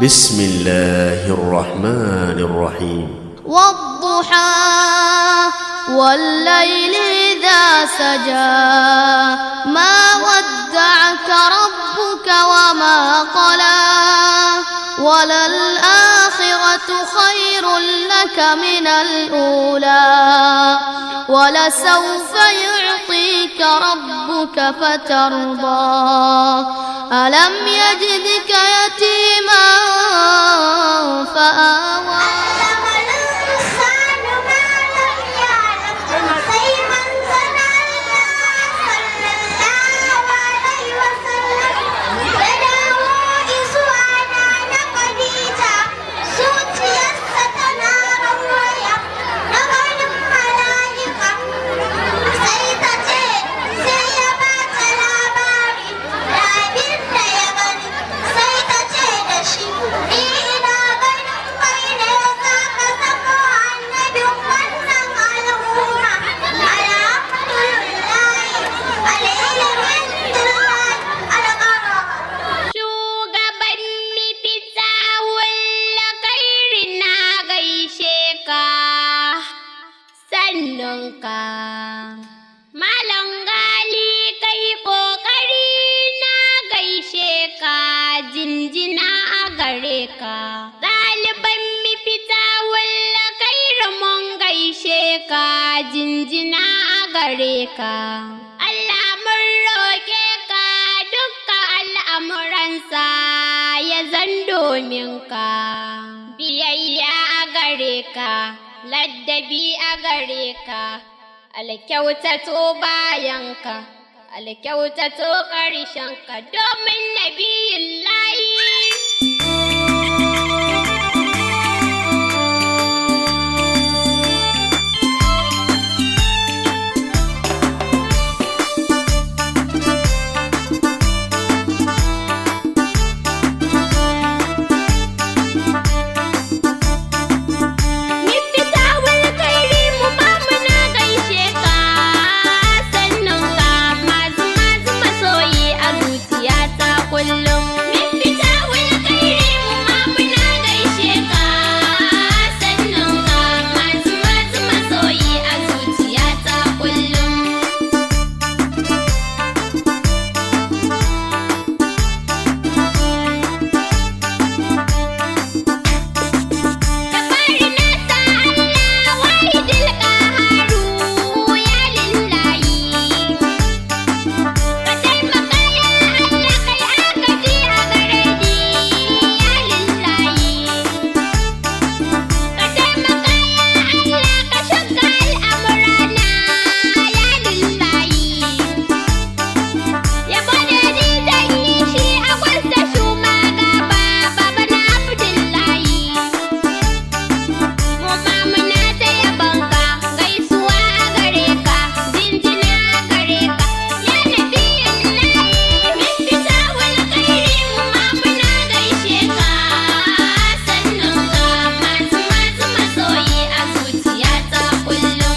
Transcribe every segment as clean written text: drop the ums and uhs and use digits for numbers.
بسم الله الرحمن الرحيم. والضحى والليل إذا سجى ما ودعك ربك وما قلى وللآخرة خير لك من الأولى ولسوف يعطيك ربك فترضى ألم يجدك يتيما فآوى. Malam Gali, kai kokari, na gaishe ka, jinjina a gare ka. Ɗaliban mifita walla kairu, mun gaishe ka, jinjina a gare ka. Allah mun roƙe ka, dukka al'amuransa ya zan domin ka. Biyayya a gare ka, laddabi a gare ka, alkyautato bayanka, alkyautato ƙarshenka domin nabiyin layi. Mifita wal kairi mu ba muna gaishe ka, sannan ka mazu mazu masoyi a zuciyata kullum. Mifita wal kairi mu ma muna gaishe ka, sannan ka mazu mazu masoyi a zuciyata kullum. Da fari na sa Allah wahidul qaharu, ya lillahi. Ka taimaka ya Allah, kai agaji a gare ni, ya lillahi. Ka taimaka ya Allah, ka shiga al'amurana, ya lillahi. Yabo da ni zan yi shi a kwansa shuma gaba, baba na Abdullahi. Mu ma muna ta yabonka, gaisuwa a gare ka, jinjina a gare ka, ya nabiyin layi. Mifita wal kairi mu ma muna gaishe ka, sannan ka masu masu masoyi a zuciyata kullum.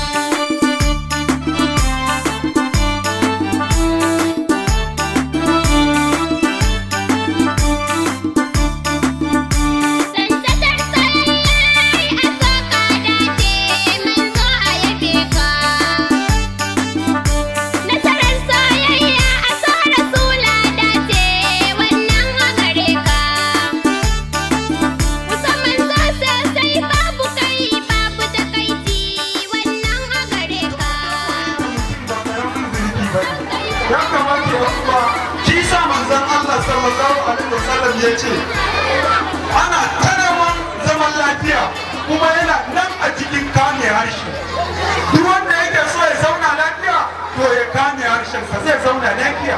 Santatar sallai a saka dace, manzo a yabe ka. Nasarar soyayya a so rasula dace, wannan a gare ka. Musamman so sosai, babu kai babu takaici, wannan a gare ka. Ba karamin zunubi ba ne. Ya kamata ya uwa, shi sa manzon Allah sallallahu alaihi wasallam ya ce ana ta neman zaman lafiya, kuma yana nan a cikin kame harshe. Duk wanda yake so ya zauna lafiya, to ya kame harshensa, zai zauna lafiya.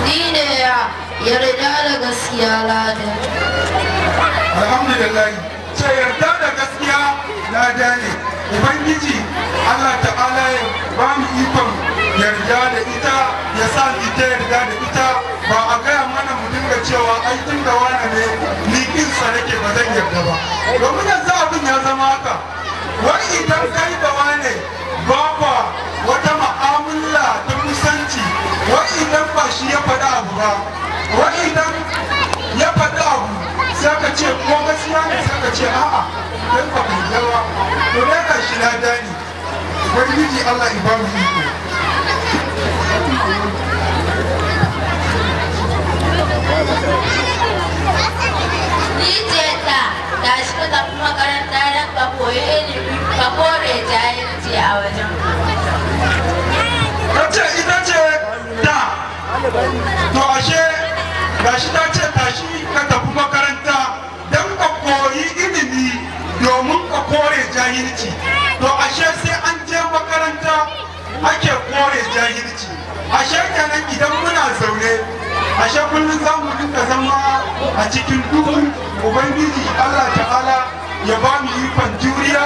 Ni ne ya yarda da gaskiya lada. Alhamdulillah, ce yarda da gaskiya lada ne. Ubangiji Allah ta'ala ya ba mu ikon yarda da ita, ya sa ita yarda da ita, ba a gaya mana mu dinga cewa ai tun da wane ne, ni kinsa nake, ba zan yarda ba. Domin yanzu abin ya zama haka, wai idan kai da wane ba wata ma'amala ta kusanci, wai idan ba shi ya faɗi ba. Wani idan ya faɗi abu sai ka ce ko gaskiya ne, sai ka ce a'a, kai ba ka yarda ba. To dai ga shi lada ne. Ubangiji Allah ya ba mu iko. Ni ce ta, tashi ka tafi makaranta don ka koyi ilimi, ka kore jahilci a wajen. Ta ce ita ce ta. To ashe gashi ta ce tashi ka tafi makaranta don ka koyi ilimi domin ka kore jahilci. To ashe sai an je makaranta ake kore jahilci. Ashe kenan idan muna zaune, ashe kullum za mu dinga zama a cikin duhu. Ubangiji Allah ta'ala ya ba mu ikon juriya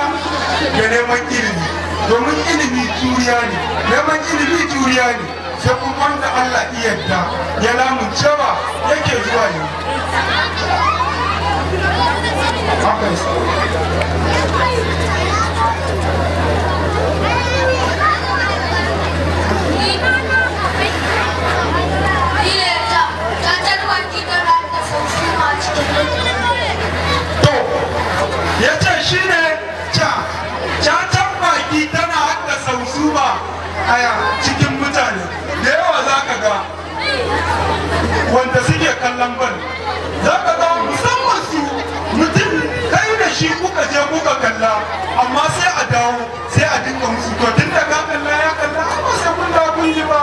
da neman ilimi, domin ilimi juriya ne, neman ilimi juriya ne, sai kuma wanda Allah iya yarda ya lamunce ba yake zuwa yau. Haka yasa. Ni ne ta, cacar baki tana haddasa husuma a cikin mutane. To, ya ce shi ne ca, cacan baki tana haddasa husuma a cikin mutane. Da yawa za ka ga wanda suke kallon bal. Za ka ga musamman su mutum kai da shi kuka je kuka kalla, amma sai a dawo sai a dinga musu, to tun da ka kalla ya kalla, amma sai kun dawo kun ji ba.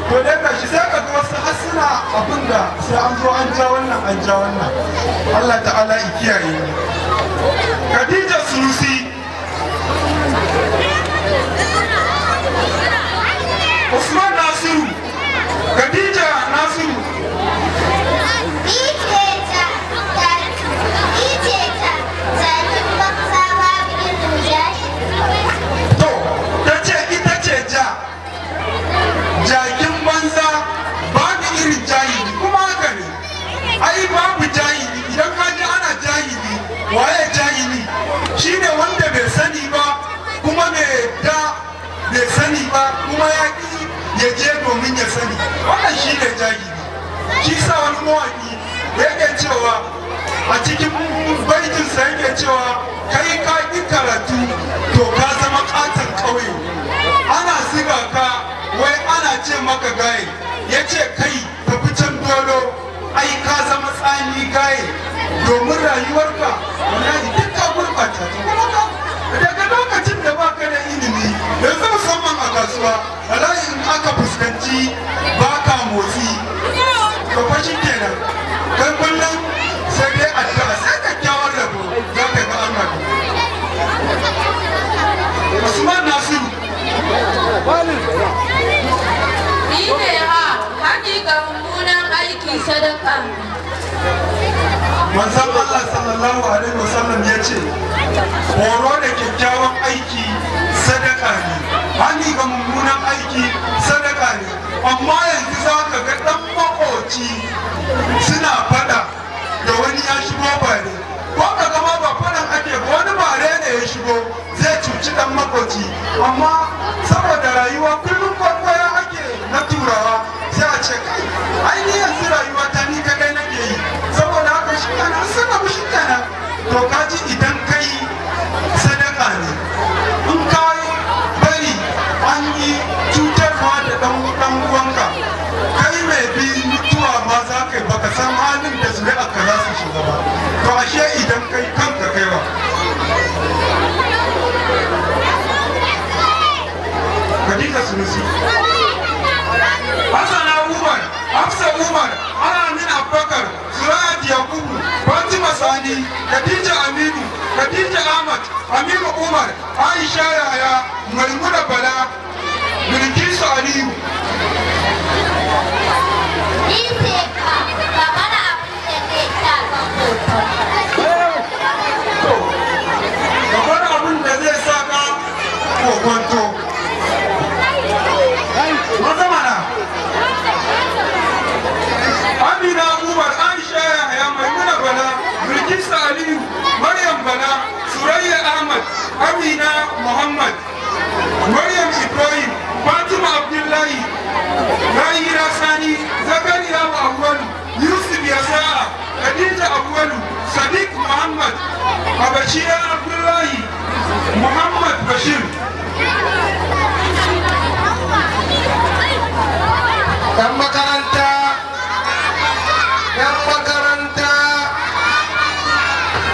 To dai ga shi sai ka ga wasu har suna abin da sai an zo an ja wannan, an ja wannan. Allah ta'ala ya kiyaye mu. Khadija Sunusi. Usman Nasiru. Khadija Nasiru. Ni ce ta, ni ce ta, jakin banza babu irin jahili. To, ta ce ita ce ja, jakin banza babu irin jahili, kuma haka ne. Ai babu jahili, idan ka ji ana jahili, waye jahili? Shi ne wanda bai sani ba, kuma bai da bai sani ba, kuma ya ƙi ya je domin ya sani. Wannan shi ne jahili. Shi sa wani mawaƙi yake cewa a cikin baitinsa, yake cewa kai ka ƙi karatu to ka zama ƙaton ƙauye, ana ziga ka wai ana ce maka gaye, ya ce kai tafi can dolo, ai ka zama tsani gaye, domin rayuwarka wallahi duk ka gurɓata ta. Kuma ka daga lokacin da baka da ilimi, yanzu musamman a kasuwa, wallahi in aka fuskanci baka motsi, to fa shi kenan, kai kullum sai dai addu'a, sai kyakkyawar rabo za ka ga an haɗu. Usman Nasiru. Ni ne ha, hakika mummunan aiki sadaka ne. Manzon Allah sallallahu alaihi wasallam ya ce horo da kyakkyawan aiki sadaka ne, hani ga mummunan aiki sadaka ne. Amma yanzu za ka ga ɗan makoci suna fada da wani ya shigo bare, ko ka gama ba fadan ake ba, wani bare ne ya shigo zai cuci ɗan makoci, amma saboda rayuwa kullum kwakwaya ake na turawa, sai a ce kai, ai ni yanzu rayuwa ta ni kadai nake yi, saboda haka shi kenan, sun rabu shi kenan. To ka ji, idan kai sadaka ne, in ka bari an yi cutarwa da dan dan uwanka, kai mai bi mutuwa ma za ka yi, baka san halin da zuri'a ka za su shiga ba. To ashe idan kai kanka kaiwa. Khadija Sunusi. Hassana Umar, Hafsa Umar, Alamin Abubakar, Surayat Yakubu, Fatima Sani, Khadija Aminu, Khadija Ahmad, Aminu Umar, Aisha Yahaya, Maimuna Bala, Bilkisu Aliyu. Ni ce ka, ka bar abin da zai sa ka kokonto. To, ka bar abin da zai sa ka kokonto. Maza mana. Amina Umar, Aisha Yahaya, Maimuna Bala, Bilkisu Aliyu, Maryam Bala, Surayya Ahmad, Amina Muhammad, Maryam Ibrahim, Fatima Abdullahi. Habashiya Abdullahi Muhammad Bashir. ‘Yan makaranta, ‘yan makaranta,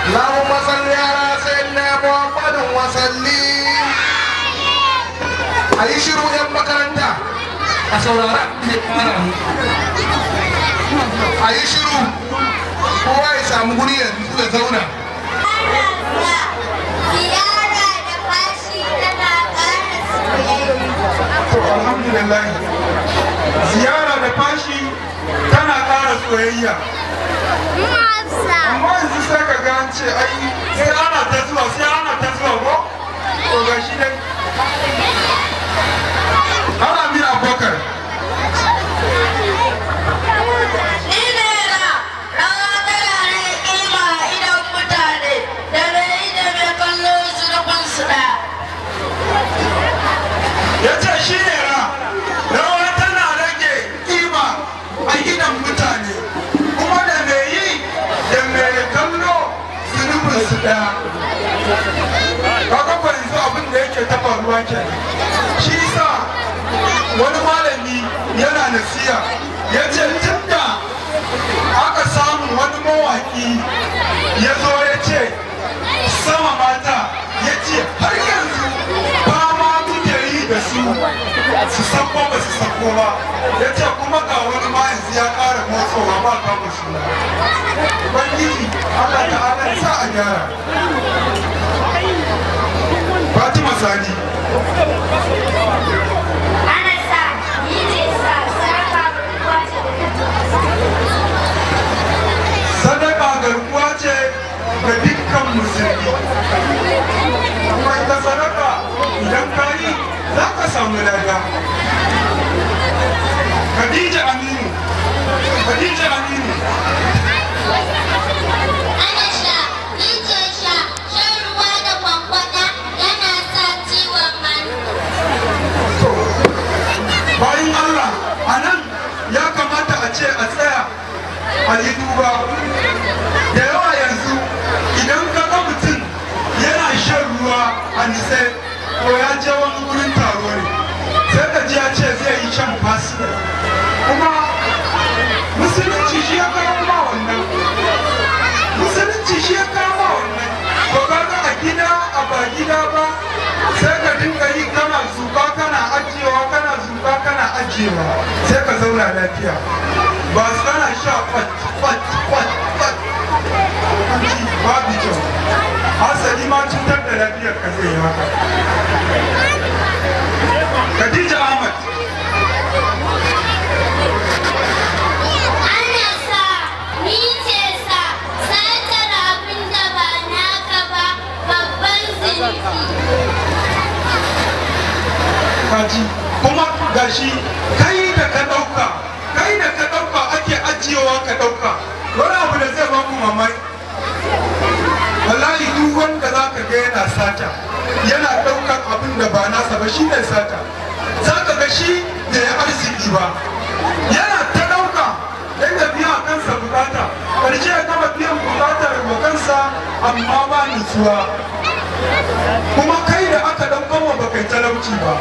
Allahumma salli ala sayyidina Muhammadin wa sallim. A yi shiru, ‘yan makaranta, a saurara mai fara mu. A yi shiru, kowa ya samu guri ya nutsu ya zauna. Ziyara da fashi tana ƙara soyayya. To, alhamdulillah. Ziyara da fashi tana ƙara soyayya. Amma yanzu sai ka ga an ce ai sai ana ta zuwa, sai ana ta zuwa ko? To, ga shi dai. Ana Amir Abubakar. Ni ne ra, rawa tana rage kima a idon mutane, da mai yi da mai kallo zunubin su ɗaya. Ya ce shi ne ra, rawa tana rage kima a gidan mutane, kuma da mai yi da mai kallo zunubin su ɗaya. Kaga ko yanzu abin da yake ta faruwa kenan. Shi sa wani malami yana nasiya, ya ce tunda aka samu wani mawaki ya zo ya ce sama mata, ya ce har yanzu ba ma muke yi da su, su sako ba su sako ba. Ya ce kuma ga wani ma yanzu ya ƙara motsowa ba kama suna. Ubangiji Allah Ta'ala ya sa a gyara. Fatima Sani. Ana sa, ni ce sa, sarrafa ruwa ce da Sadaka garkuwa ce ga dukkan musulmi, kuma ita sadaka idan ka yi za ka samu lada. Khadija Aminu, Khadija Aminu. Ana sha, ni ce sha, shan ruwa da kwankwada yana sa ciwon hannu. To, bayan Allah, a nan ya kamata a ce a tsaya a yi duba. Da yawa yanzu idan ka ga mutum yana shan ruwa a nitse, to ya je wani wurin taro ne, sai ka ji ya ce zai yi shan fasi. Kuma musulunci shi ya kawo ma wannan, musulunci shi ya kawo ma wannan. To, kaga a gida, a ba gida ba, sai ka dinga yi kana zuba kana ajiyewa, kana zuba kana ajiyewa, sai ka zauna lafiya. Ba su kana sha kwat kwat kwat kwat, babu kyau. Hasali ma cutar da lafiyar ka zai yi haka. Khadija Ahmad. Ana sa, ni ce sa, satar abin da ba naka ba babban zunubi. Kaji kuma gashi kai da ka ɗauka, kai da ka ɗauka ake ajiyewa ka ɗauka. Wani abu da zai baku mamaki, wallahi duk wanda za ka ga yana sata, yana ɗaukar abin da ba nasa ba, shi ne sata. Za ka ga shi da ya arziki ba, yana ta ɗauka don ya biya kansa bukata. Ƙarshe ya gama biyan bukatar wa kansa, amma ba nutsuwa. Kuma kai da aka ɗaukan wa baka yi talauci ba.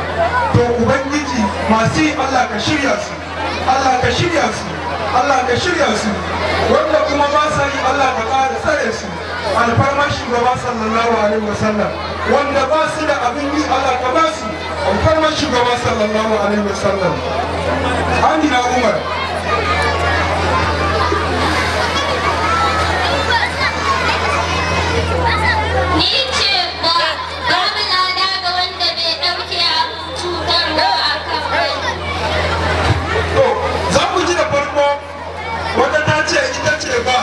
To, Ubangiji, masu yi Allah ka shirya su, Allah ka shirya su, Allah ka shirya su. Wanda kuma ba sa yi, Allah ka ƙara tsare su, alfarmar shugaba sallallahu alaihi wasallam. Wanda ba su da abin yi, Allah ka ba su, alfarmar shugaba sallallahu alaihi wasallam. Amina Umar. Ni ce ba, babu lada ga wanda bai ɗauke abin cutarwa a kan wani. To, za ku ji da farko wata ta ce ita ce ba,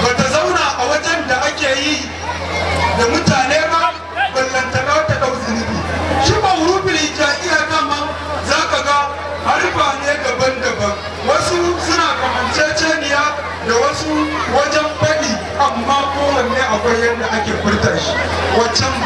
bata zauna a wajen da ake yi da mutane ba, ballantana ta ɗau zunubi. Shi ba hurufin hijaiya dama za ka ga harfa ne daban-daban, wasu suna kamanceceniya da wasu wajen faɗi, amma kowanne akwai yadda ake furta shi. Waccan ba